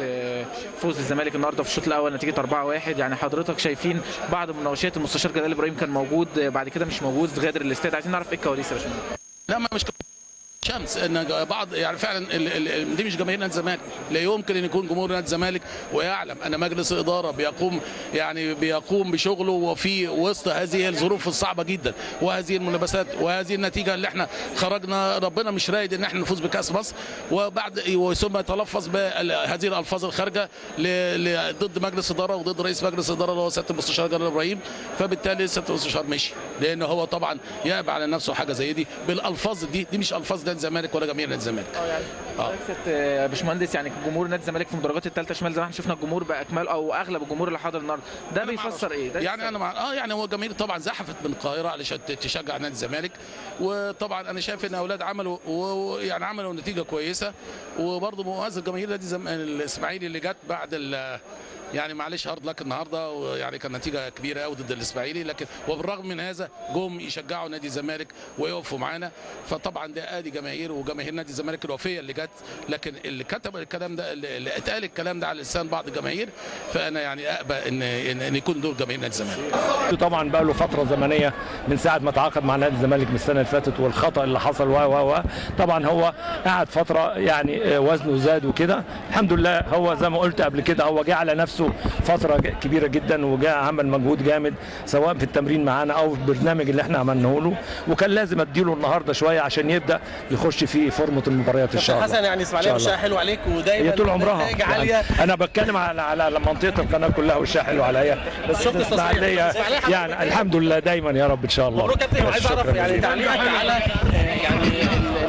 الكاس، فوز الزمالك النهارده في الشوط الاول نتيجة 4-1. يعني حضرتك شايفين بعض مناوشات المستشار جلال ابراهيم كان موجود، بعد كده مش موجود، غادر الاستاد. عايزين نعرف ايه الكواليس يا باشمهندس؟ لا ما مش شمس ان بعض يعني فعلا دي مش جماهير نادي الزمالك، لا يمكن ان يكون جمهور نادي الزمالك، ويعلم ان مجلس الادارة بيقوم بشغله وفي وسط هذه الظروف الصعبة جدا وهذه الملابسات وهذه النتيجة اللي احنا خرجنا، ربنا مش رايد ان احنا نفوز بكاس مصر، وبعد ثم يتلفظ بهذه الالفاظ الخارجة ضد مجلس الادارة وضد رئيس مجلس الادارة اللي هو سيادة المستشار جلال ابراهيم. فبالتالي سيادة المستشار مشي، لان هو طبعا يعب على نفسه حاجة زي دي بالالفاظ دي، دي مش الفاظ نادي الزمالك ولا جماهير نادي الزمالك. يعني باشمهندس، يعني جمهور نادي الزمالك في المدرجات الثالثة شمال زي ما احنا شفنا الجمهور باكمل او اغلب الجمهور اللي حاضر النهارده، ده بيفسر ايه؟ ده يعني انا مع يعني هو الجماهير طبعا زحفت من القاهرة علشان تشجع نادي الزمالك، وطبعا انا شايف ان اولاد عملوا يعني عملوا نتيجة كويسة، وبرضه مؤازره جماهير نادي الاسماعيلي اللي جت بعد يعني معلش hard luck النهارده، ويعني كان نتيجة كبيرة قوي ضد الاسماعيلي، لكن وبالرغم من هذا جم يشجعوا نادي الزمالك ويقفوا معانا. فطبعا ده ادي جماهير وجماهير نادي الزمالك الوفيه اللي جت، لكن اللي كتب الكلام ده، اللي اتقال الكلام ده على لسان بعض الجماهير، فانا يعني اقبل ان يكون دول جماهير نادي الزمالك. طبعا بقى له فترة زمنية من ساعة ما تعاقد مع نادي الزمالك من السنة اللي فاتت والخطا اللي حصل و طبعا هو قعد فترة يعني وزنه زاد وكده، الحمد لله هو زي ما قلت قبل كده هو جه على نفسه فترة كبيرة جدا وجاء عمل مجهود جامد سواء في التمرين معانا او في البرنامج اللي احنا عملناه له، وكان لازم اديله النهارده شوية عشان يبدا يخش في فورمه المباريات ان شاء الله. حسن، يعني اسماعيليه وشها حلو عليك ودايما طول عمرها يعني انا بتكلم على منطقة القناة كلها وشها حلو عليا، بس الاسماعيلية يعني الحمد لله دايما يا رب ان شاء الله. مبروك كابتن، عايز اعرف يعني تعليقك على يعني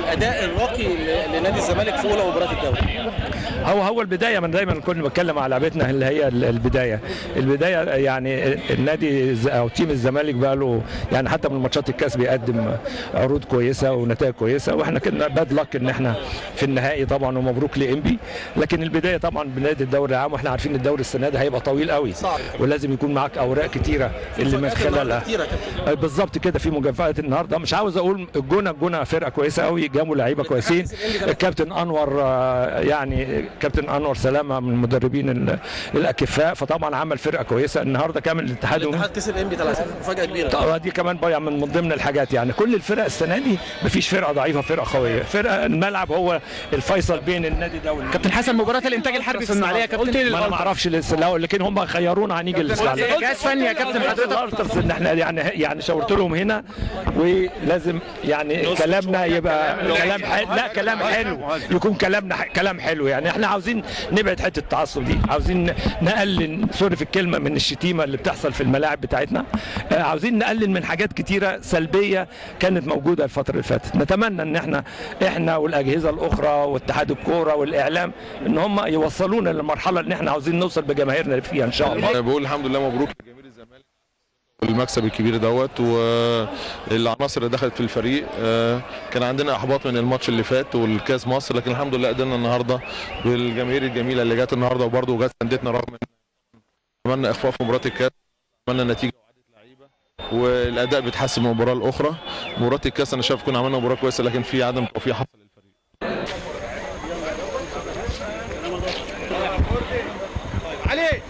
الاداء الراقي لنادي الزمالك في اولى مباريات الدوري. هو البداية، من دايما كنا بنتكلم على لعبتنا اللي هي البداية يعني النادي او team الزمالك بقى له يعني حتى من ماتشات الكاس بيقدم عروض كويسة ونتائج كويسة، واحنا كنا bad luck ان احنا في النهائي طبعا، ومبروك لانبي. لكن البداية طبعا بنادي الدوري العام، واحنا عارفين الدوري السنة دي هيبقى طويل قوي ولازم يكون معاك اوراق كتيرة اللي من خلالها بالظبط كده. في مكافآت النهارده، مش عاوز اقول الجونه فرقه كويسة قوي، جابوا لعيبة كويسين، الكابتن انور يعني كابتن انور سلامه من المدربين الاكفاء، فطبعا عمل فرقه كويسة النهارده. كمان الاتحاد كسب انبي 3، مفاجاة كبيرة طبعا دي كمان بقى من ضمن الحاجات. يعني كل الفرق السنة دي مفيش فرقه ضعيفة، فرقه قوية، فرقه الملعب هو الفيصل بين النادي ده والنادي. كابتن حسن، مباراة الانتاج الحربي في الاسماعيلية يا كابتن، ما انا ما اعرفش لسه، لكن هم خيرونا هنيجي الاسماعيلية. جهاز فني يا كابتن حضرتك ان احنا يعني شاورت لهم هنا، ولازم يعني كلامنا يبقى كلام حلو، لا كلام حلو يكون كلامنا كلام حلو. يعني احنا عاوزين نبعد حتة التعصب دي، عاوزين نقلل sorry في الكلمة من الشتيمة اللي بتحصل في الملاعب بتاعتنا، عاوزين نقلل من حاجات كتيرة سلبية كانت موجودة الفترة اللي فاتت. نتمنى ان احنا والاجهزة الاخرى واتحاد الكورة والاعلام ان هم يوصلونا للمرحلة اللي احنا عاوزين نوصل بجماهيرنا فيها ان شاء الله. انا بقول الحمد لله، مبروك لجماهير الزمالك المكسب الكبير دوت والعناصر اللي دخلت في الفريق. كان عندنا احباط من الماتش اللي فات والكاس مصر، لكن الحمد لله قدرنا النهارده بالجماهير الجميلة اللي جت النهارده، وبرده جت ساندتنا رغم ان عملنا اخفاق في مباراة الكاس، عملنا نتيجة وعدت لعيبة والاداء بيتحسن من المباراة الاخرى. مباراة الكاس انا شايف كنا عملنا مباراة كويسة، لكن في عدم توفيق حصل للفريق. علي